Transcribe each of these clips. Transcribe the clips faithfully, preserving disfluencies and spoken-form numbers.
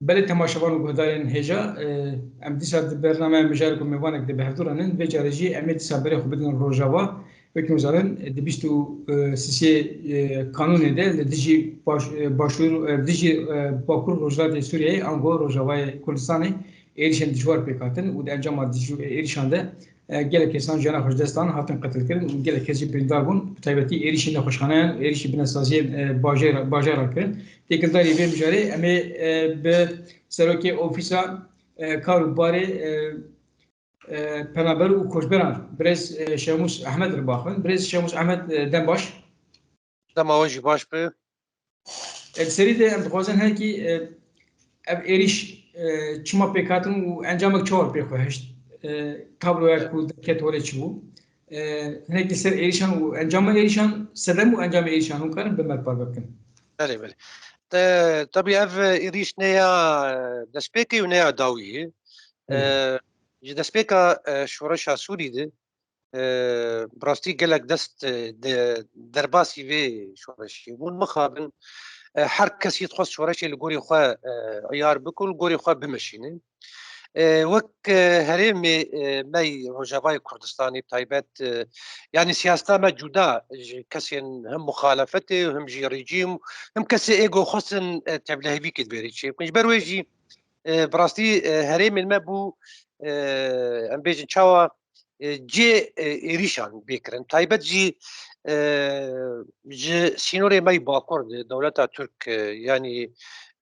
Belê temaşevan û guhdarên hêja, e, em dîsa di bernameya mijarek û mêvanek de bi hevdû re nin. Vê carê jî em ê dîsa berê xwe bidin Rojava. Wekî hûn zanin, di bîst û sê, e, kanûnê de li dijî baş-, e, başûr, e, dijî, e, bakur rojhilatê Sûriyeyê, ango Rojavayê Kurdistanê êrişên dijwar pêk hatin û di encama dijw-, êrişan de, e, gelek kesan jiyana xwe ji dest dan, hatin qetilkirin û gelek kes jî birîndar bûn. Bi taybetî êrişî nexweşxaneyan, êrişî binesaziyên, e, bajêr-, bajaran kirin. Têkildarî vê mijarê em ê, e, bi serokê Ofîsa, e, Kar û Barê, e, e, Penaber û Koçberan, birêz, e, Şemûs Ehmed re baxin. Birêz Şemûs Ehmed, e, dem baş. Dema we jî baş be. E, di serî de em dixwazin hinekî, e, ev êrîş, e, çima pêk hatin û encamek çawa pê xwe hişt? E, tabloya ku derket holê çi bû? E, hinekî ser êrîşan û encama êrîşan, sedem û encama êrîşan hûn karin bi me parve bikin? Belê, belê. Te, tabii ev êrîş ne ya, e, destpêkê û ne ya dawî ye. E, Belê. Ji destpêka, e, şoreşa Sûrî de, e, bi rastî gelek dest, e, de, derbasî vê şoreşê bûn. Mixabin, e, her kesî dixwest şoreşê li gorî xwe, e, iyar bike û li gorî xwe bimeşîne. E, wek, e, herêmê, e, me yê Rojavayê Kurdistanê bi taybet, e, yanî siyaseta me cuda ji kesên him muxalefetê, him jî rejîm, him kesê ê ku xwestin, e, tevlihevîkê di vê rê çêbikin. Ji ber wê jî, e, bi rastî, e, herêmên me bû, e, em bêjin çawa, e, cê, e, êrîşan bê kirin. Taybet jî, e, ji sînorê me yî bakur de dewleta Tirk, e, yanî,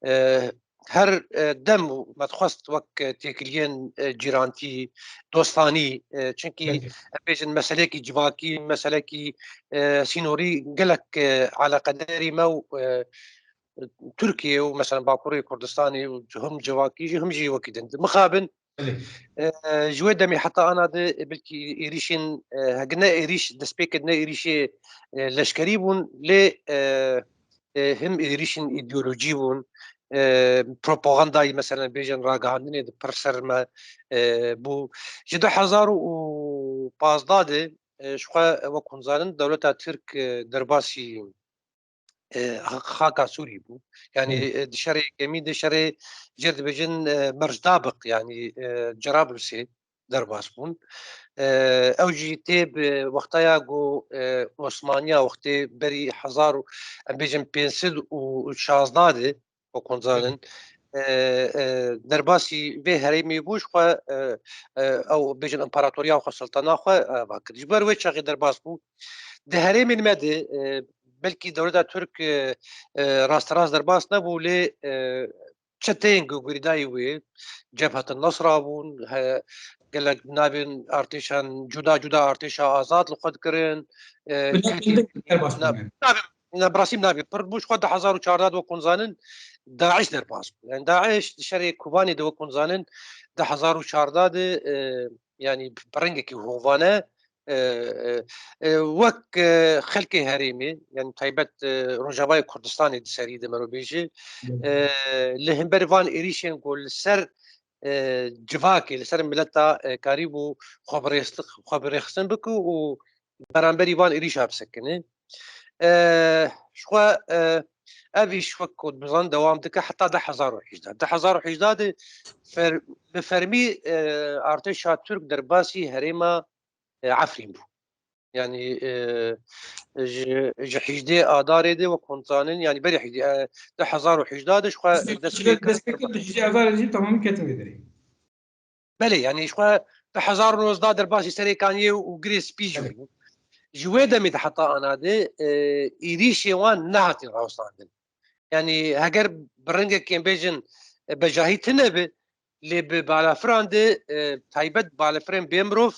e, her, e, dem me dixwest wek, e, têkiliyên, e, cîrantî, dostanî, e, çunkî Belê. em bêjin meselekî civakî, meselekî, e, sînorî gelek, e, eleqederî me û, e, Tirkiye û mesela Bakurê Kurdistanê û him civakî jî him jî wekî din. Mixabin, Belê. e, ji wê demê heta ana de, e, belkî êrîşên, e, hegine êrîş, destpêkirine êrîşê, e, leşkerî bûn, lê, e, e, him êrîşên îdeolojî bûn, e, propagandayî, mesela bêjin ragihandinê di pir ser me, e, bû. Ji du hezar û pazdeh de, e, ji xwe wek hûn zanin, dewleta Tirk, e, derbasî, e, xaka Sûrî bû. Yanî, Hı. e, di şerê yekemî de şerê jê dibêjin, e, Mercdabik, yanî, e, Cerablusê derbas bûn. E, ew jî tê bi wextaya ku, e, Osmaniya wextê berî hezar û, em bêjin pênc sed û şazdeh de, wek hûn zanin, e, e, derbasî vê herêmê bû, ji xwe, e, e, ew bêjin împaratoriya xwe, siltana xwe, e, ava kir. Ji ber wê çaxê derbas bû. Di herêmên me de, e, belkî dewleta Tirk, e, e, rasterast derbas nebû, lê, e, çeteyên ku girêdayî wê, Cebhetin Nesra bûn, he, gelek navên artêşan, cuda cuda artêşa azad li xwe dikirin, e, Bi navên ketî-, din derbas bûn, na-, yani. navên, na, bi rastî navên pir bû, ji xwe du hezar û çardeh de wek hûn zanin, DAIŞ derbas bû. Yani DAIŞ di şerê Kobanê de wek hûn zanin, du hezar û çardeh de, e, yani bi rengekî hovane, e, e, e, wek, e, xelkê herêmê, yani taybet, e, Rojavayê Kurdistanê di serî de mero bêjî, Hı. e, li hember van êrîşên ku li ser, e, civakê, li ser mileta, e, karîbû xwe bi rêxistin, xwe bi rêxistin bike û beramberî van êrîşa bisekine. E, ji xwe, e, ev îş wek ku dibizan dewam dike heta du hezar û hejdeh. Du hezar û hejdeh de fer-, bi fermî, e, artêşa Tirk derbasî herêma, e, Efrîn bû. Yani, e, ji, ji hejdê Adarê de wek hûn zanin, yani berî hejdê, e, du hezar û hejdeh de ji xwe Destpêk-, destpêk destpêk kir, di hejdê Adarê jî tamamî ketin vê derê. Belê, yani ji xwe du hezar û nozdeh derbasî Serê Kaniyê û Girê Spî jî Belê. bû. Ji wê demê de heta ana de, e, êrîşê wan nehatin rawestandin. Yani heger bi rengekê em bêjin, e, bejahî tune be, lê bi balafiran de, e, taybet balafirên bê mirov,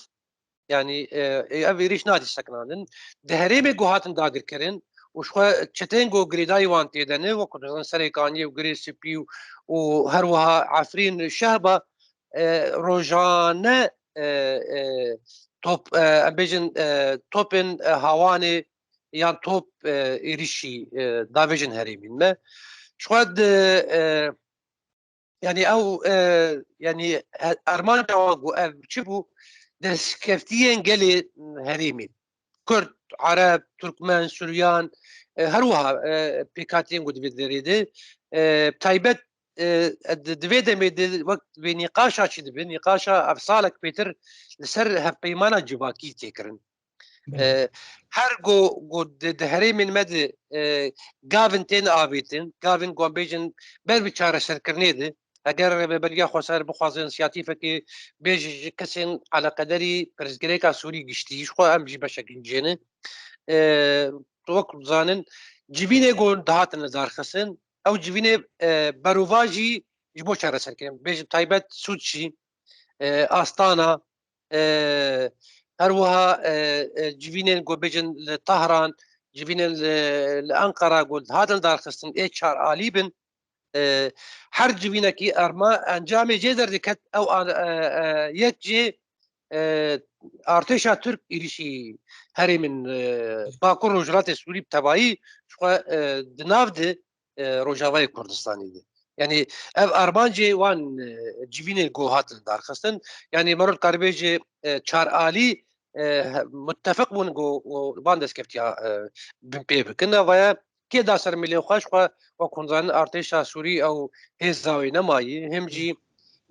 yani, e, e, ev êrîş nadî sekinandin. Di herêmê ku hatin dagirkirin û ji xwe çeteyên ku girêdayî wan tê de ne, wek ku dizan Serê Kaniyê û Girê Spî û, û her wiha Efrîn, Şehba, e, rojane, e, e, top, e, em bêjin, e, topên, e, hawanê yan top, e, êrîşî, e, davêjin herêmîn me. Ji xwe di, e, yani ew, e, yani he-, armanca wan ku ev çi bû, destkeftiyên gelê herêmî. Kurd, Ereb, Turkmen, Suryan, e, her wiha, e, pêkhatiyên ku di vê derê de, e, taybet e, di, di vê demê de wek vê nîqaşa çi dibe, nîqaşa ev salek pêtir li ser hevpeymana civakî tê kirin. E, her go, go di, di herêmên me de, e, gavin tên avêtin, gavin go em bêjin ber bi çareserkirinê de, eger Rêveberiya Xweser bixwaze însiyatîfekê bêje ji kesên eleqederî pirsgirêka Sûrî giştî, ji xwe em jî beşek in cê ne. E, wek dizanin, civînê go dihatin li dar xistin, ew civînê, e, berovajî ji bo çareserkirin. Bêjin taybet Sûçî, e, Astana, e, her wiha, e, e, civînên ku bêjin li Tahran, civînên li, li Ankara ku hatin darxistin ê çar alî bin, e, her civînekî erma encamê jê derdiket ew an-, e, e, yek jê, e, artêşa Tirk êrîşî herêmên, e, Bakur Rojhilatê Sûrî bi tevayî ji xwe, e, di nav de e, Rojavayê Kurdistanê de. Yanî ev armancê wan, e, civînên ku hatin darxistin, yanî mero dikaribêje, e, çar alî, e, he-, muttefiq bûn ku, ku van destkeftî ya, e, bin pê bikin. Ev ya kê da ser milê xwe, ji xwe wek hûn zanin artêşa Sûrî ew hêza wê nemayî, him jî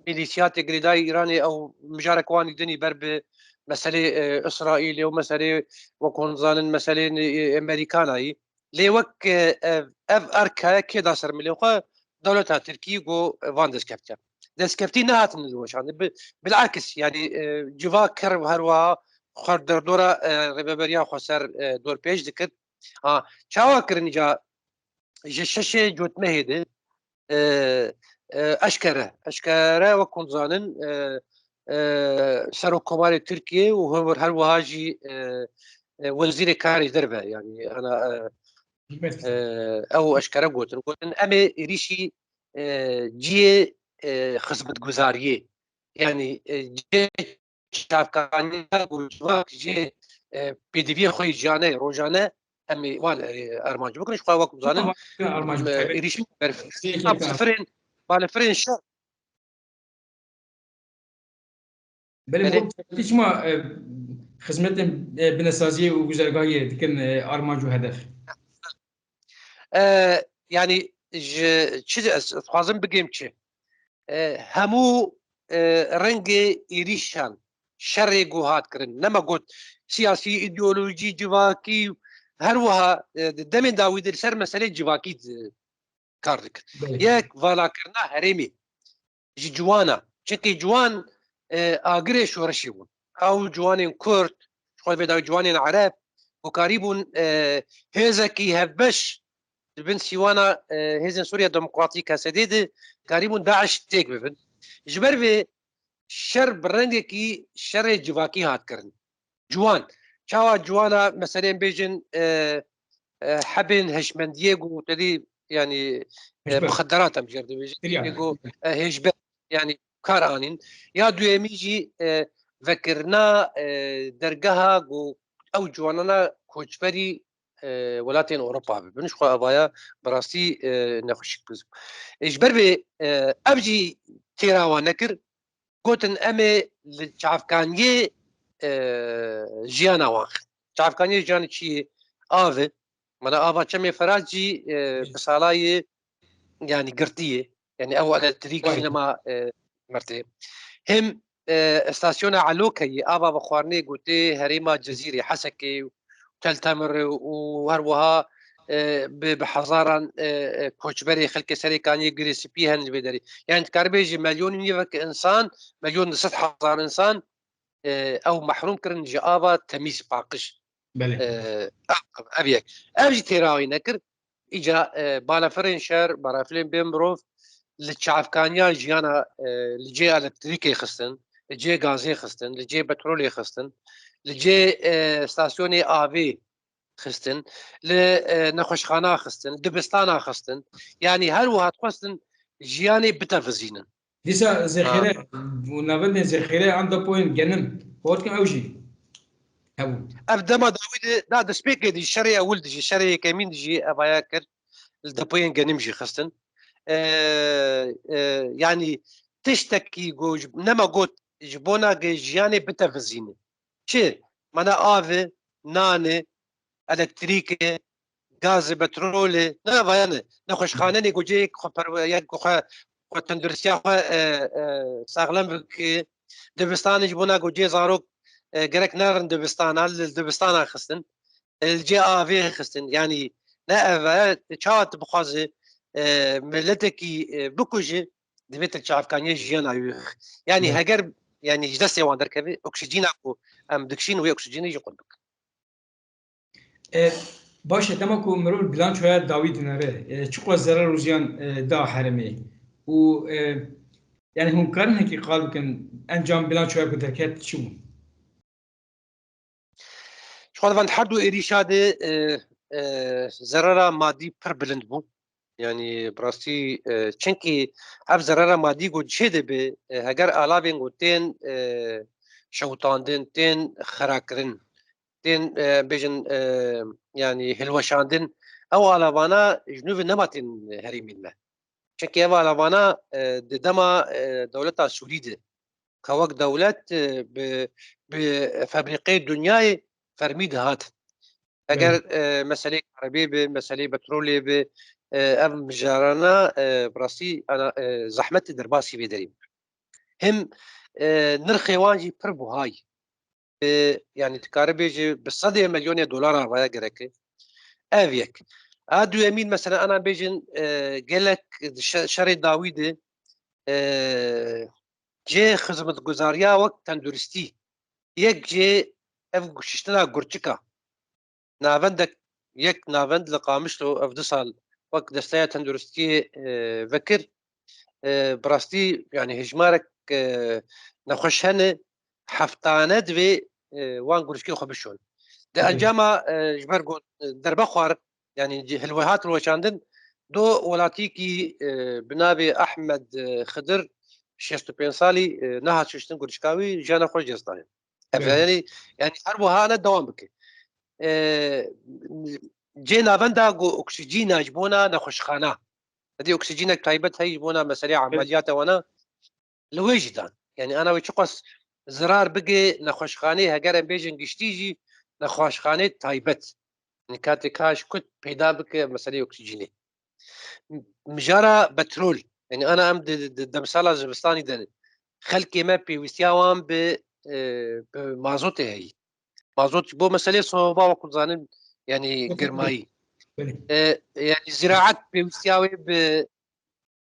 mîlîsiyatê girêdayî Îranê ew mijarek wanî dinî ber bi meselê, e, Îsraîlê û meselê wek hûn zanin meselê, e, Amerîkanayî. Lê wek, e, ev, ev erk heye kê da ser milê xwe? Dewleta Tirkî got, e, van destkeftî. Destkeftî nehatin dilweşandin. Bi, bilakis, yanî, e, civak her, her wiha xwe derdora, e, Rêveberiya Xweser, e, dorpêç dikir. Ha, çawa kirin îca ji şeşê cotmehê de, e, e, eşkere, eşkere wek hûn dizanin, e, e, Serokkomarê Tirkiyê û her, her wiha jî, e, e, Wezîrê Karê Derve, yanî ana, e, e, ew eşkere gotin. Gotin, em ê êrîşî, e, cihê, e, xizmetguzariyê, yanî, e, cihê çavkaniya ku civak jê, e, pêdiviyê xwe yê jiyane, rojane, em ê wan, e, armanc bikin. Ji xwe wek bizanin, Armanc e, bikin. Êrîş berf-, Sê kê kar. balefirên, balefirên şer. Belê, Belê. Min got, çima, e, xizmetên, e, binesaziyê û güzergahiyê dikin, e, armanc û hedef? E, yanî ji çi ez dixwazim bigêm çi? E, hemû, e, rengê êrîşan, şerê ku hat kirin. Nema got siyasî, îdeolojî, civakî, her wiha, e, di demên dawî de li ser meselê civakî di-, kar dikin. Belê. Yek, valakirina herêmê ji ciwana. Çimkî ciwan, e, agirê şoreşê bûn. Ew ciwanên Kurd, ji xwe vê dawî ciwanên Ereb, ku karîbûn, e, hêzekî hevbeş di bin sîwana, e, Hêzên Sûriya Demokratîk, H S D, de karîbûn DAIŞ têk bibin. Ji ber vê şer bi rengekî şerê civakî hat kirin. Ciwan. Çawa ciwana, meselên bêjin, e, e, hebên hişmendiyê ku te dî, yanî, e, Hişber. Muxedderat em jê re dibêjin. Tiryak. Yê ku, e, hêjber, yanî kar anîn. Ya duyemî jî, e, vekirina, e, dergeha ku ew ciwanana koçberî, e, welatên Ewropa bibin. Ji xwe evaya bi rastî, e, nexweşik bû. E, ji ber vê, e, ev jî têra wan nekir. Gotin, em ê li çavkaniyê, e, jiyana wan xin. Çavkaniyê jiyanê çi ye? Av e. Mana ava Çemê Ferat jî, e, bi sala ye, yanî girtî ye. Yanî ew elektrîk jî nema, e, mertê. Him, e, stasyona Elokeyê, ava vexwarinê gotê herêma Cezîrê, Hesekê, Tel Temir û her wiha, e, bi, bi hezaran, e, e, koçberê xelkê Serê Kaniyê Girê Spî hene li vê derê. Yani dikaribêjî melyon û nîvek insan, melyon du sed hezar insan, e, ew mehrum kirin ji ava temîz, paqij. Belê. E, ev, ev yek. Ev jî têra wî nekir. Îca, e, balafirên şer, balafirên bê mirov li çavkaniya jiyana, e, li cê elektrîkê xistin, li cê gazê xistin, li cê petrolê xistin, li cê, e, stasyonê avê xistin, li, e, nexweşxana xistin, dibistana xistin. Yanî her wiha dixwestin jiyanê bitevizînin. Dîsa zêxêre, Ha. û navendên zêxêre an depoyên genim, hot kin ew jî hebû. Ev dema dawî de, da destpêkê de jî, şerê ewil de jî, şerê yekemîn de jî evaya kir, li depoyên genim jî xistin. E, e, yanî tiştekî go-, nema got, ji bona ge jiyanê bitevizîne. Çi? Mana av e, nan e, elektrîk e, gaz e, petrol e, ne vaya ne. Nexweşxane ne, ku cê xwe perwe-, ya ku xwe xwe tenduristiya xwe, e, e, saxlem bike. Dibistanê ji bona ku cê zarok, e, gerek nerin dibistana, li dibistana xistin. E, li cê avê xistin. Yanî ne ev e, çawa tu bixwaze, e, miletekî, e, bikuje, divê tu çavkaniyê jiyana wî. Yanî Evet. heger, yanî ji destê wan derkeve, oksijîna ku em dikişîn wê oksijînê jî qut bikin. E, baş e, dema ku mirov bilançoya dawî dinere, e, çiqas zerar û ziyan, e, da herêmê û, e, yani hûn karin hekî qal bikin encam bilançoya ku derket çi bû? Ji xwe ve her du êrîşa de, e, e, zerara madî pir bilind bû. Yanî bi rastî, e, çimkî ev zerara madî ku çê dibe, e, heger alavên ku tên, e, şewitandin, tên xirakirin, tên, e, bêjin, e, yanî hilweşandin, ew alavana ji nû ve nema tên herêmên me. Çimkî ev alavana, e, di dema, e, dewleta Sûrî de, ka wek dewlet, e, bi, bi febrîqeyê dinyayê fermî dihat. Eger, Evet. e, meselê karebê bi, meselê petrolê bi, e, ev mijarana, e, bi rastî ana, e, zehmetê derbasî vê derê bû. Him, e, nirxê wan jî pir buhay. Bi, yanî dikare bêje bi sedê milyonê dolara ve gereke. Ev yek. A duyemîn mesela ana bêjin, e, gelek di şe-, şerê dawî de, e, cê xizmetguzariya wek tenduristî. Yek cê ev şiştina gurçika. Navendek, yek navend li Qamişlo ev du sal wek desteya tenduristiyê, e, vekir. E, bi rastî, yani hejmarek, e, nexweş hene, heftane divê, e, wan gurçikê xwe bişon. Di Hı hı. encama, e, ji ber ku, e, derbe xwarin, yani ci-, hilwe hat hilweşandin, do welatîkî, e, bi navê Ahmed, e, Xidir, şêst û pênc salî, e, nehat şiştin gurçika wî, jiyana xwe ji dest daye. Ev Evet. yani, yani her wiha ne dewam bike. E, cê navenda ku oksijîna ji bona nexweşxana. Hedi oksijînek taybet heye ji bona meselê Evet. ameliyata wana li wê jî dan. Yani ana wê çiqas zirar bige nexweşxanê, heger em bêjin giştî jî nexweşxanê taybet. Yani katê kaş kut peyda bike meselê oksijînê. Mijara petrol. Yani ana em di, di demsala zivistanî de xelkê me pêwîstiya wan bi, e, bi mazotê heyî. Mazot ji bo meselê soba wek zanin, yani girmayî. Belê. E, yani ziraat pêwîstiya wê bi,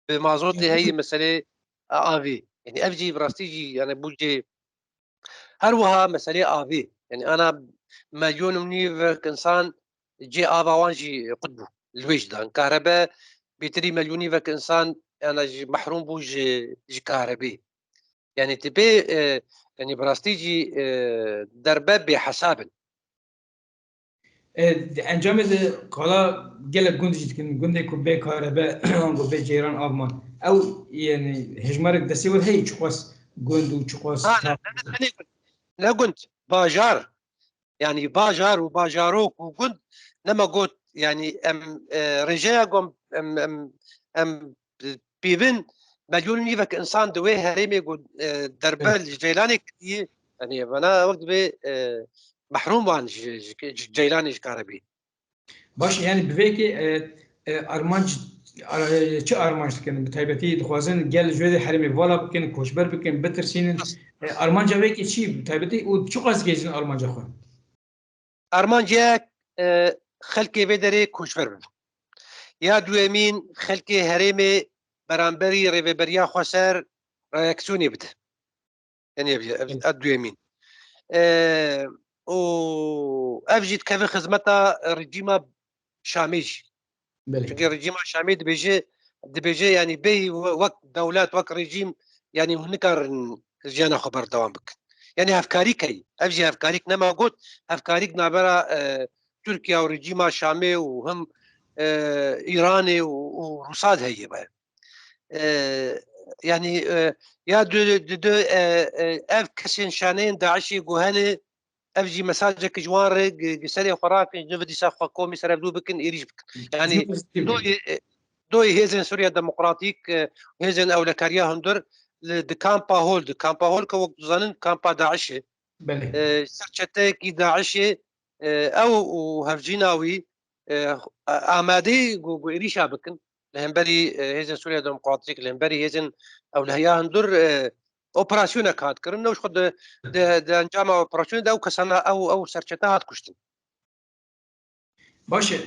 bi mazotê heyî meselê avê. Yani ev jî bi rastî jî yani bû cê Her wiha meselê avê. Yani ana milyon û nîvek insan cê ava wan jî qut bû. Li wê jî dan. Karebe bêtirî milyonî vek insan yani ji mehrûm bû ji, ji karebê. Yani tibê, e, yani bi rastî jî, e, derbe bêhesab in. E, di encamê de qala gelek gund jî dikin. Gundê ku bê karebe, ango bê ceyran av man. Ew, yani hejmarek destê we heye çiqas gund û çiqas Ha, ne, ne, ne, ne, ne gund, bajar. Yani bajar û bajarok û gund nema got, yani em, e, rêjeya gom em, em, em pêvin milyon û nîvek insan di wê herêmê ku, e, derbe Evet. li Ceylanê kiriye, yani bana wek divê, e, mehrûm wan ji, ji, ji Ceylanê ji karebê. Baş, yani bi vê yekê, e, e, armanc, ar-, e, çi armanc dikin? Bi taybetî dixwazin gel ji wê herêmê vala bikin, koçber bikin, bitirsînin. E, armanca vê yekê çi? Bi taybetî û çiqas gihêjin armanca xwe? Armanc yek, e, xelkê vê derê koçber bibin. Ya duyemîn, xelkê herêmê beramberî rêveberiya xweser reaksiyonê bide. Yani ev, ev, Evet. ev duyemîn. E, û ev jî dikeve xizmeta rejîma Şamê jî. Belê. Çünkü rejîma Şamê dibêje, dibêje yani bêyî we-, wek dewlet, wek rejîm, yani hûn nikarin jiyana xwe berdewam bikin. Yani hevkarîk heye. Ev jî hevkarîk nema got, hevkarîk navbera, e, Tirkiye û rejîma Şamê û him, e, Îranê û, û Rûsad heye be. E, yani, e, ya du, du, du, e, e, ev kesên şaneyên DAIŞê ku hene, ev jî mesajek ji wan re gi, gi serê xwe rakin, ji dîsa xwe komî serevdû bikin, êrîş bikin. Yani Pozitif. doyê, e, doyê hêzên Sûriya Demokratîk, e, hêzên ewlekariya hundir li, di kampa Hol, di kampa Hol ke wek dizanin kampa DAIŞê. Belê. E, ser çeteyekî DAIŞê, e, ew û hevcîna wî, e, amadeyî ku, ku êrîşa bikin. li hemberî, e, Hêzên Sûriya Demokratîk, li hemberî hêzên ewlehiya hundir, e, operasyonek hat kirin. Ew ji xwe di, di, di encama operasyonê de ew kesana, ew, ew serçete hat kuştin. Baş e,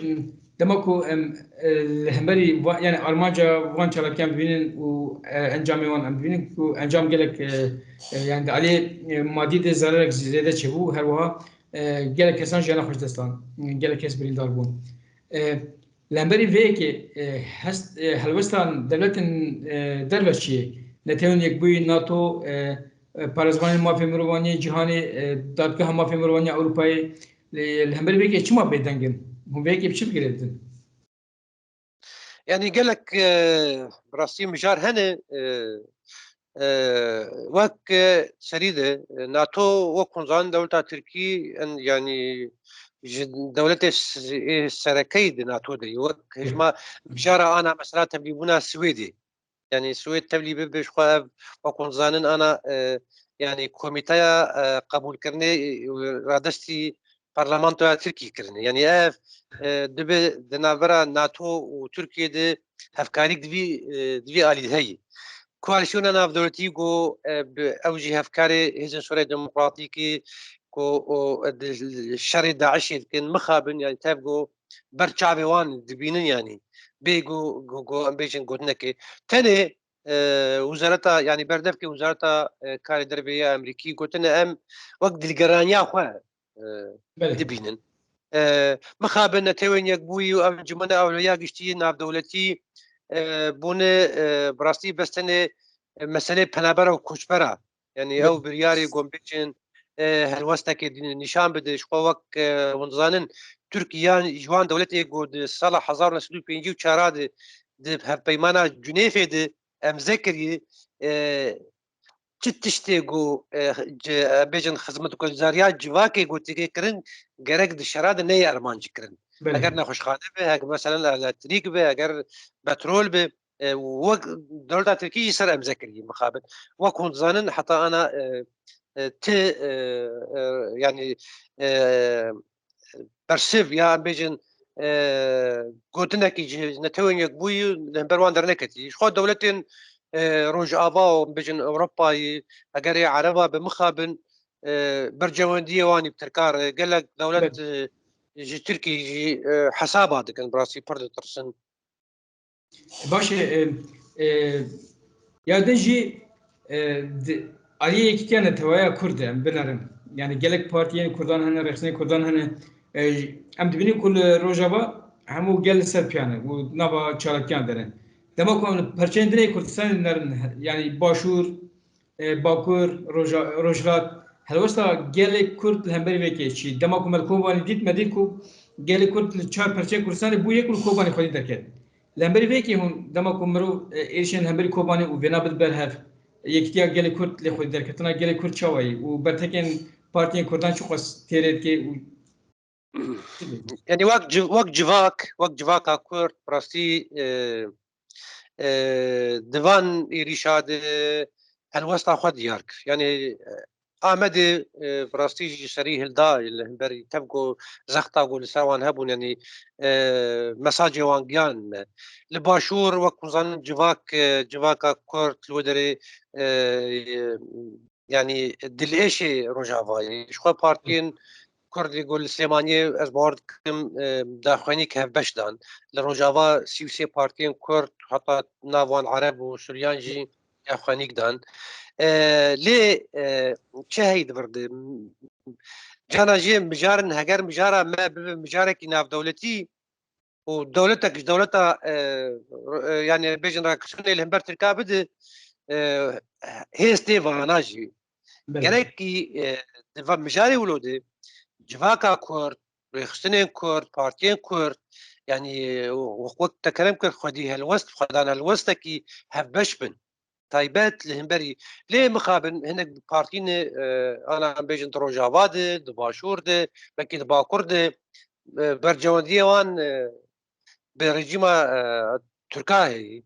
dema ku em, e, li hemberî va-, yani armanca van çalakiyan bibînin û, e, encamê wan em bibînin ku encam gelek, e, e, yani di alî, e, madî de zererek zêde çêbû, her wiha, e, gelek kesan jiyana xwe ji dest dan, gelek kes birîndar bûn. E, li hemberî vê yekê, e, hest, e, helwestan dewletên, e, derve çi ye? Netewên Yekbûyî, NATO, e, e, parêzvanên mafê mirovan yên cîhanê, e, Dadgeha Mafê Mirovan ya Ewropayê, li, li hemberî vê yekê çima bêdeng in? Hûn vê yekê bi çi bigirêdin? Yanî gelek, e, bi rastî mijar hene, e, e, wek, e, serî de, e, NATO wek hûn zanin dewleta Tirkî, en, yanî ji dewletê s-, ê serekeyî di NATO de ye. Wek hejma mijara ana mesela tevlîbûna Swêdê. Yanî Swêd tevlî bibe ji xwe ev, wek hûn dizanin, ana, e, yanî komîteya, e, qebûlkirinê, e, radestî parlamentoya Tirkî kirine. Yanî ev, e, dibe di navbera NATO û Tirkiyê de hevkarîk di vî, e, di vî alî de heye. Koalîsyona navdewletî ku, e, bi, ew jî hevkarê Hêzên Sûriya Demokratîkê ku, o, e, di şerê DAIŞê dikin, mixabin, yanî tev ku ber çavê wan dibînin, yanî bê ku, ku, ku em bêjin gotinekê. Tenê, e, wezareta, yanî berdevkê wezareta, e, karê derve ya Amerîkî gotine em wek dilgeraniya xwe, e, Belê. dibînin. E, mixabin Netewên Yekbûyî û Encûmena Ewleya Giştî navdewletî, e, bûne, e, bi rastî bes tenê, e, meselê penabera û koçbera. Yanî Belê. ew biryarê ku em bêjin, e, helwestekê din nîşan bide. Ji xwe wek, e, hûn dizanin, Tirkiye ji wan dewletê ku di sala hezar û neh sed û pêncî û çar de di hevpeymana Cunêfê de emze kiriye, e, çi tiştê ku, e, ci-, e, bêjin xizmetguzariya civakê ku têkê kirin gerek di şera de neyê armancî kirin. Belê. Eger nexweşxane be, eger meselen elektrîk be, eger petrol be, e, wek dewleta Tirkî jî ser emze kiriye mixabin. Wek hûn dizanin heta ana, e, e, ti, e, e, yanî, e, bersiv ya em bêjin, e, gotinekî ji Netewên Yekbûyî li hember wan derneketî. Ji xwe dewletên, e, Rojava û em bêjin Ewropayî, eger ê Ereba bi mixabin, e, bercewendiyê wan î bi tirka re. Gelek dewlet, Belê. e, ji Tirkiyê jî, e, hesaba dikin, bi rastî pir ditirsin. Baş e, e, e, ya din jî, e, di, aliyê yekîtiya netewaya Kurd e, em binerin. Yani gelek partiyên Kurdan hene, rêxistinên Kurdan hene. E, em dibînin ku li Rojava hemû gel li ser piyan e û nava çalakiyan de ne. Dema ku em li perçeyên din ê Kurdistanê dinerin, yani Başûr, e, Bakur, Roja-, Rojhilat, helwesta gelê Kurd li hemberî vê yekê çi? Dema ku me li Kobanê dît, me dît ku gelê Kurd li çar perçeyên Kurdistanê bû yek û li Kobanê xwedî derket. Li hemberî vê yekê hûn, dema ku mirov, e, êrişên li hemberî Kobanê û vêna bide ber hev, yekîtiya gelê Kurd lê xwedî derketina gelê Kurd çawa ye û bertekên partiyên Kurdan çiqas têrê dike û Yanî wek civ-, wek civak, wek civaka Kurd, bi rastî, e, e, di van êrîşa de helwesta xwe diyar kir. Yanî, e, Amedê, e, bi rastî jî serî hilda li hemberî tev ku zexta ku li ser wan hebûn, yanî, e, mesajê wan giyan me. Li Başûr, wek hûn zanin, civak, e, civaka Kurd li wê derê, e, yanî dilêşê Rojavayê. Ji xwe partiyên Kurdî ku li Silêmaniyê ez bawer dikim, e, daxuyanîk hevbeş dan. Li Rojava sî û sê partiyên Kurd, heta nav wan Ereb û Suryan jî daxuyanîk dan. E, lê, e, çi heyî di vir de? Cana jê mijarin, heger mijara me bibe mijarekî navdewletî, û dewletek ji dewleta, e, e, yanî bêjin reaksiyonê li hember Tirka bide, e, hêz tê vana jî. Belê. Gerekî, e, di va mijarê wilo de civaka Kurd, rêxistinên Kurd, partiyên Kurd, yanî, e, wek te kerem kir, xwedî helwest, xwedan helwestekî hevbeş bin. Taybet li hemberî. Lê mixabin hinek partî ne, e, ana em bêjin di Rojava de, di Başûr de, belkî di Bakur de, e, bercewendiyê wan, e, bi rejîma, e, Tirka heye.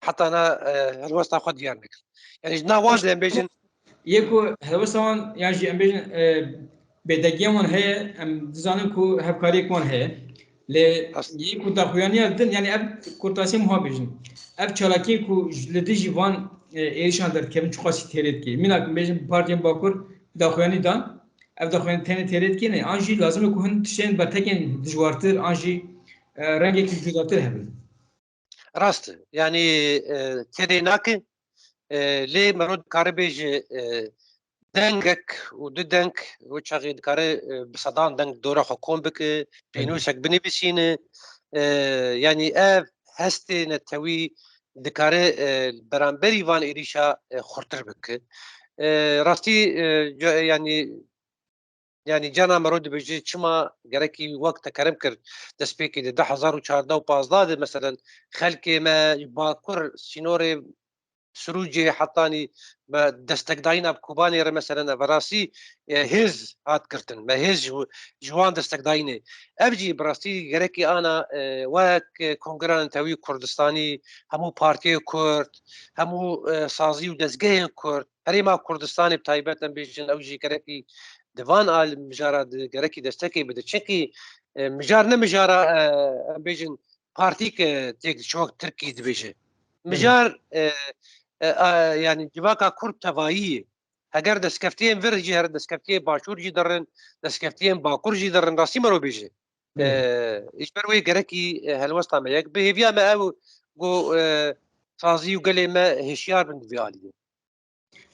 Heta na, e, helwesta xwe diyar nekir. Yanî ji nav wan de em bêjin. Yê ku helwesta wan, yan jî em bêjin, e, bêdegiya wan heye, em dizanin ku hevkariyek wan heye. Lê yê ku daxuyaniya din, yani ev kurtasiyê muha bêjin. Ev çalakiyê ku ji, li dijî van, e, êrişan derdikevin çiqasî têrê dike. Mînak bêjin partiyên Bakur daxuyanî dan. Ev daxuyanî tenê têrê dike ne. An jî lazim e ku hin tiştên bertekên dijwartir, an jî, e, rengekî cudatir hebin. Rast e. Yani, e, têrê nake, e, lê mero dikare bêje, e, dengek û du deng wê çaxê dikare, e, bi sedan deng dora xwe kom bike, pênûsek binivîsîne. E, yani ev hestê netewî dikare, e, beramberî van êrîşa, e, xurtir bike. E, rastî, e, ca-, yani, yani cana mero dibêje çima gerekî wek te kerem kir destpêkê de du hezar û çardeh û pazdeh de, meselen, xelkê me ji Bakur sînorê Sirûcê hetanî me destekdayîna bi Kobanê re, meselen, ev rastî, e, hêz hat girtin. Me hêz ji, ji wan destekdayînê. Ev jî bi rastî gerekî ana, e, wek, e, Kongreya Netewî Kurdistanî, hemû partiyê Kurd, hemû, e, sazî û dezgehên Kurd, Herêma Kurdistanê bi taybet em bêjin, ew jî gerekî di van al mijara di gerekî destekê bide. Çimkî, e, mijar ne mijara, e, em bêjin, partîk, e, têk diçe wek Tirkî dibêje. Mijar, e, e, a, yani civaka Kurd tevayî ye. Heger destkeftiyên vir jî herin, destkeftiyên Başûr jî dirin, destkeftiyên Bakur jî dirin, rastî mero bêje. E, ji ber wê gerekî, e, helwesta me yek bi hêviya me ew ku, e, sazî û gelê me hişyar bin di vê alî de.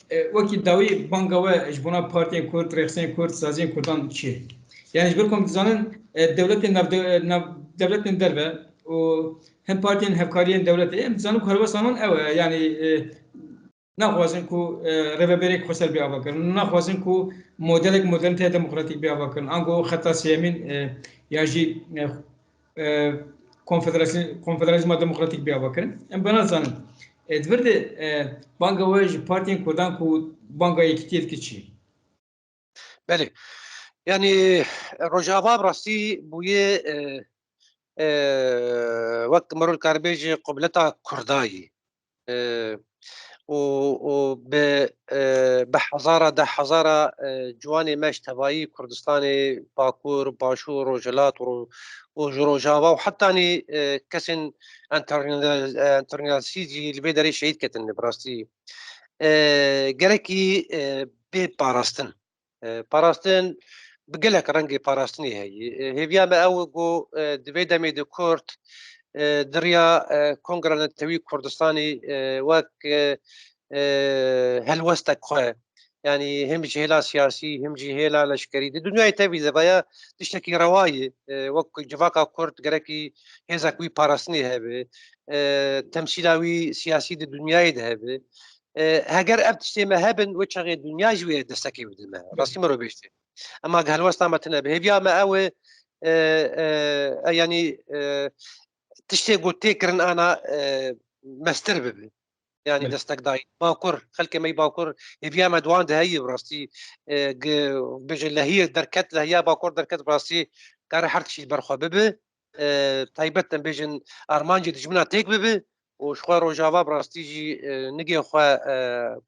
E, wekî dawî banga we ji bona partiyên Kurd, rêxisên Kurd, saziyên Kurdan çi ye? Yani ji ber ku em dizanin, e, dewletên nav-, nav-, dewletên derve û hem partiyên hevkariyên dewletê, em dizanin ku helwesta wan ew e. Yani, e, naxwazin ku, e, rêveberek xweser bê avakirin. Naxwazin ku modelek modernîteya demokratîk bê avakirin. Ango xeta sêyemîn, e, ya jî, e, e, konfederasyon-, konfederalizma demokratîk bê avakirin. Em bena zanin. E, di vir de, e, banga we ji partiyên Kurdan ku banga yekîtiyê dike çi? Belê. Yani, Rojava bi rastî bûye, e, e, wek mero dikare bêje qibleta Kurdayî. E, û, û bi, e, bi hezara, deh hezara, e, ciwanê me ji tevayî Kurdistanê, Bakur, Başûr, Rojhilat û, û ji Rojava û hetanî, e, kesên enternasyonal-, e, enternasyonalîstî jî li vê derê şehîd ketin, bi rastî. E, gerekî, e, bê parastin. E, parastin bi gelek rengê parastinê heye. E, hêviya me ew e ku, e, di vê demê de Kurd, e, di riya, e, Kongra Netewî Kurdistanê, e, wek, e, e, helwestek xwe, yanî him ji hêla siyasî, him jî hêla leşkerî, di dinyayê tevî de veya tiştekî rewa ye, e, wek civaka Kurd gerekî hêzek wî parastinê hebe, e, temsîla wî siyasî di dinyayê de hebe. E, heger ev tiştê me hebin, wê çaxê dinya jî wê destekê bide me. Rastî mero bêjtê. Ema helwesta me tine bi hêviya me ew e, e, e, e, yanî, e, tiştê ku tê kirin ana, e, mestir bibe. Yanî destekdayî. Bakur, xelkê me yî Bakur, hêviya me di wan de heye bi rastî, e, gi-, bêje lehiyê derket, lehiya Bakur derket bi rastî kare her tiştî li ber xwe bibe. E, taybet em bêjin armancê dijmina têk bibe û ji xwe Rojava bi rastî jî, e, nigê xwe, e,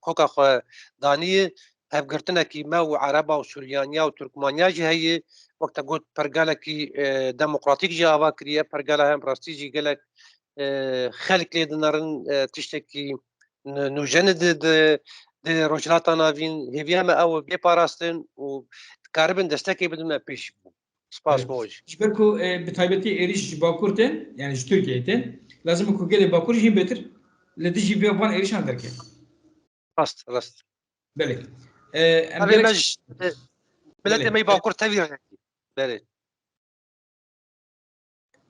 koka xwe daniye. Hevgirtinekî me û Ereba û Suryaniya û Turkmaniya jî heye. Wek te got, pergalekî, e, demokratîk jî ava kiriye. Pergala hem rastî jî gelek, e, xelk lê dinerin, e, tiştekî n-, nûjen e di, di, di Rojhilata Navîn. Hêviya me ew bê parastin û dikaribin destekê bidin me pêşî bûn. Spas, evet, Moj. Ji ber ku, e, bi taybetî êrîş ji Bakur tên, yani ji Tirkiyeyê tên, lazim e ku gelê Bakur jî bêtir li dijî vê van êrîşan derkevin. Rast, rast. Belê. E, em Tabii gerek me ji, e, miletê Belê. me yî Bakur tevî re. Belê.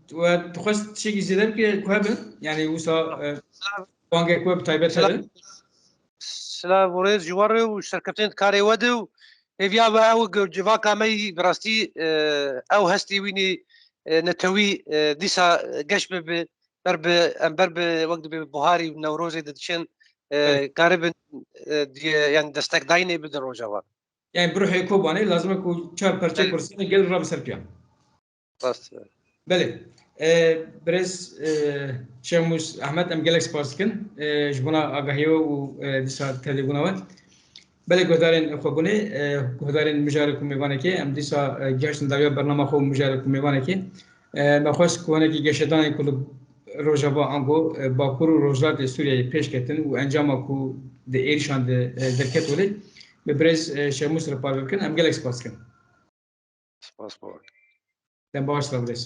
We dixwest tiştekî zêde bike ku hebin? Yani wisa, e, bangek we bi taybet Silav. hebe? Silav û rêz ji we re û serkeftinên karê we de û hêviya we ew e ku civaka me yî bi rastî, e, ew hestê wî nî, e, netewî, e, dîsa geş bibe, ber bi, em ber bi, wek dibê bi buharî û Newrozê de diçin, e, Evet. karibin, e, diye, yani destekdayînê bidin Rojava. Yani bi ruhê Kobanê lazim e ku çar perçe Evet. Kurdistanê gel rabe ser piya. Rast. Belê. E, birêz, e, Şemûs Ehmed, em gelek spas dikin, e, ji bona agahiyê we û, e, dîsa tevlîbûna we. Belê guhdarên xwebûnê, e, guhdarên mijarê ku mêvanekê, em dîsa, e, gihiştin dawiya bernama xwe û mijarê ku mêvanekê. E, me xwest ku hinekî geşedanên ku li Rojava ango, e, Bakur û Rojhilatê Sûriyeyê pêş ketin û encama ku di êrişan de, e, derket welê, bi birêz, e, Şemus re parve bikin. Em gelek spas dikin. Spas bor. Dem baş re birêz.